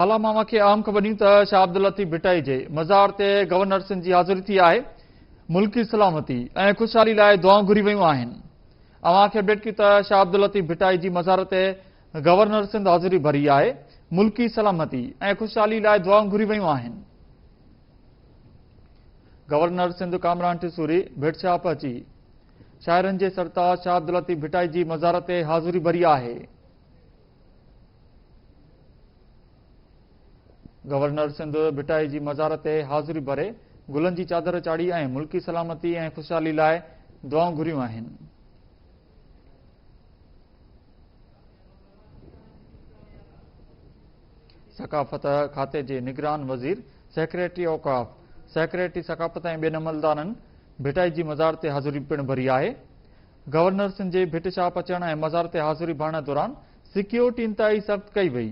هالا مان اوهان کي اهم خبر ڏيون ته شاهه عبداللطيف ڀٽائي جي مزار تي گورنر سنڌ جي حاضري ٿي آهي. ملڪي سلامتي ۽ خوشحالي لاء دعائون گهري ويون آهن. اوهان کي اپڊيٽ ڪيون ته شاهه عبداللطيف ڀٽائي جي مزار تي گورنر سنڌ حاضري ڀري آهي. ملڪي سلامتي ۽ خوشحالي لاء دعائون گهري ويون آهن. گورنر سنڌ ڪامران ٽيسوري ڀٽ شاهه پهچي شاعرن جي سرتاج شاهه عبداللطيف ڀٽائي جي مزار تي حاضري ڀري آهي. گورنر سنڌ ڀٽائي جي مزار تي حاضري ڀري گلن جي چادر چاڙهي ۽ ملڪي سلامتي ۽ خوشحالي لاء دعائون گهريون آهن. ثقافت کاتي جي نگران وزير، سيڪريٽري اوقاف، سيڪريٽري ثقافت ۽ ٻين عملدارن ڀٽائي جي مزار تي حاضري پڻ ڀري آهي. گورنر سنڌ جي ڀٽ شاهه پچڻ ۽ مزار تي حاضري ڀرڻ دوران سيڪيورٽي انتهائي سخت ڪئي وئي.